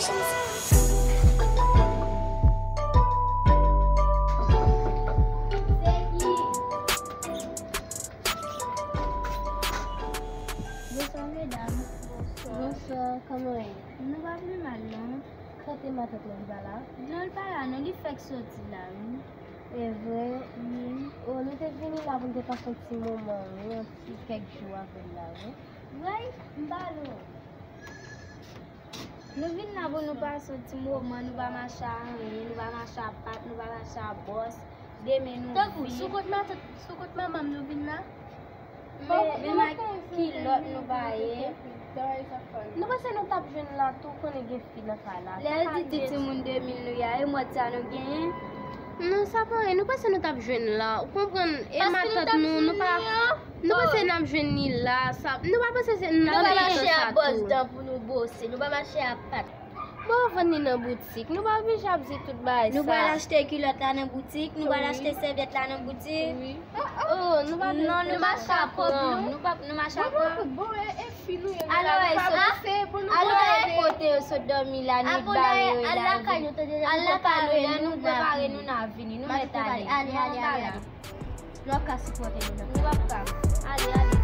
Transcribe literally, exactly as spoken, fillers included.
Bonswa, medam. Bonswa, kòman w ye? Nou pa pi mal, non. Kote matant mwen, li pa la? Non, li pa la, non, li fèk soti la, wi. E vre? Wi. O, nou te vini la pou n te pase yon ti moman, wi, yon ti kèk jou avè l la, wi. Vre? M pa lwen. Nou vin la pou nou pase yon ti moman, nou pa mache a anyen, nou pa mache a pat, nou pa mache a bòs, demen nou vin. Tankou, sou kont matant, sou kont manman m nou vin la? Men, men ak kilòt nou pa ye. Nou panse nou t ap jwenn la tou, konnen gen fi nan kay la. Lè l di ti timoun de mil nou ye a, e mòd sa nou genyen? Non, sa pa anyen, nou panse nou t ap jwenn la. Ou konprann? E matant nou, nou pa, nou panse n ap jwenn li la. Sa, nou pa panse se n ap jwenn sa tou. Nou pa mache a bòs dan pou nou bwose, nou pa mache a pat. Bon, vann li nan boutik. Nou pa oblije ap di tout bagay sa. Nou pral achte kilòt la nan boutik, nou pral achte sèvyèt la nan boutik. Wi. Oh, nou pa, non, nou mache a kòb, nou pa, nou mache a kòb. Bon, e, e fi nou ye, nou la, nou pa bouse pou nou. Alò, e kote yo sot dòmi la, nou bare yo la. Al lakay nou, tande, al lakay nou, lè nou prepare nou, n a vini, nou mèt ale. Ale, ale, ale, ale. Nou ap ka sipòte nou la. Nou ap ka. Ale, ale.